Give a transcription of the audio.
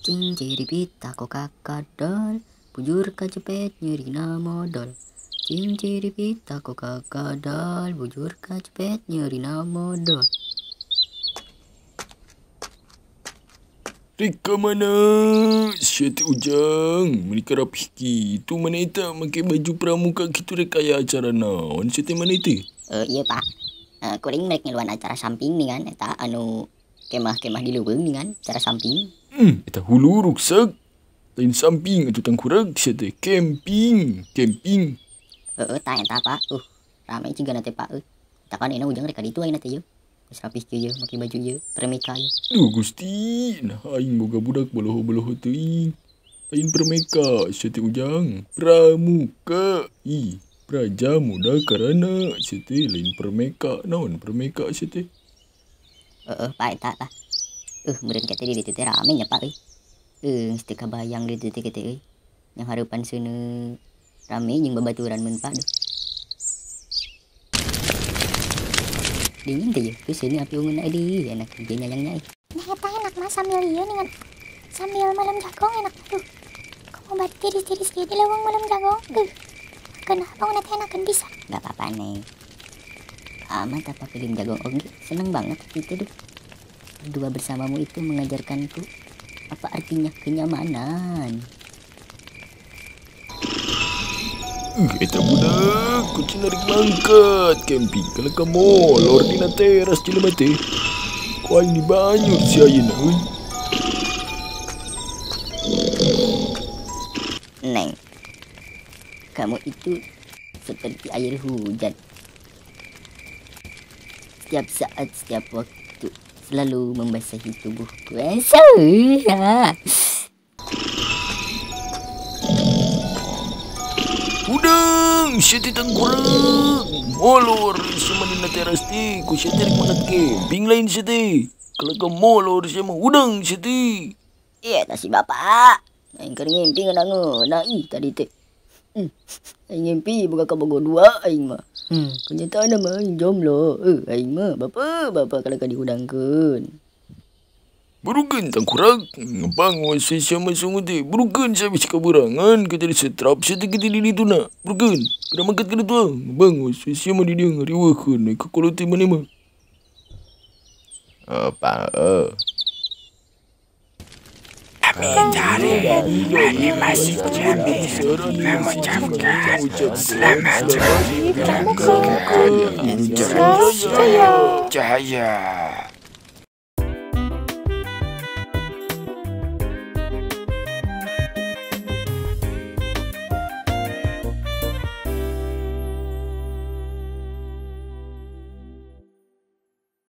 Cing ciripita ko kakadol, bujur kacepet nyerina modal. Cing ciripita ko kakadol, bujur kacepet nyerina modal. Rika mana? Sia teh Ujang, menikah rapih kitu mana eta make baju pramuka kitu rek aya acara naon sia teh mana teh? Iya Pak. Kuring rek ngiluan acara samping nih kan eta anu kemah-kemah di leuweung nih kan acara samping. Eta hulu ruksak. Lain samping atuh tangkurak sia teh camping, camping. Heeh, tah eta Pak. Rame juga teh Pak. Eta kan enak Ujang rek ka ditu ayeuna teh yeuh. Geus rapih kieu yeuh make baju ieu, permeka ieu. Duh Gusti, nah aing boga budak boloho-boloho teuing. Lain permeka sia teh Ujang, pramuka. Ih, praja muda karana sia teh lain permeka. Naon permeka sia teh? Heeh, Pak eta tah. Meureun teh di ditu teh rame nya Pak euy. Geus teu kabayang di ditu teh teh euy. Yang hareupan seuneu rame jeung babaturan mun Pak duh. Dingin teh yeuh, geus seuneu api unggun euy, enak jeung nyayangnya euy. Nah eta enak mah sambil ieu dengan sambil malam jagong enak tuh. Komo bari tiris-tiris kieu di leuweung malam jagong. Kenapa bangun teh enakeun bisa. Enggak apa-apa Neng. Amat apa film jagong oge, seneng banget gitu duh. Berdua bersamamu itu mengajarkanku apa artinya kenyamanan. Eta budak, kucing narik mangkat camping kalau kamu molor dina teras jelema teh. Ku aing dibanyur si ayeuna euy. Neng, kamu itu seperti air hujan. Setiap saat, setiap waktu selalu membasahi tubuhku. Udang, sia teh tangkurak. Molor sia dina teras teh, ku sia teh rek mangkat camping lain sia teh. Kalau ka molor sia mah udang sia teh. Iya, tah si bapak. Aing keur ngimpi ngeunah-ngeunah ih tadi teh. Aing ngimpi boga kabogoh dua aing mah. Kenyataan mah aing jomblo. Aing mah bapak, bapak kalau ka dihudangkeun. Burukeun tangkurak, ngebangun sia mah sungut teh. Burukeun sia bisi kaburangan, kita disetrap sia teh kita di ditu na. Burukeun, kada mangkat kada tuang. Ngebangun sia mah di dieu ngariweuhkeun ka kolot teh maneh mah. Apa? Kami dari Animasi Ciamis mengucapkan selamat hari Pramuka Indonesia Jaya.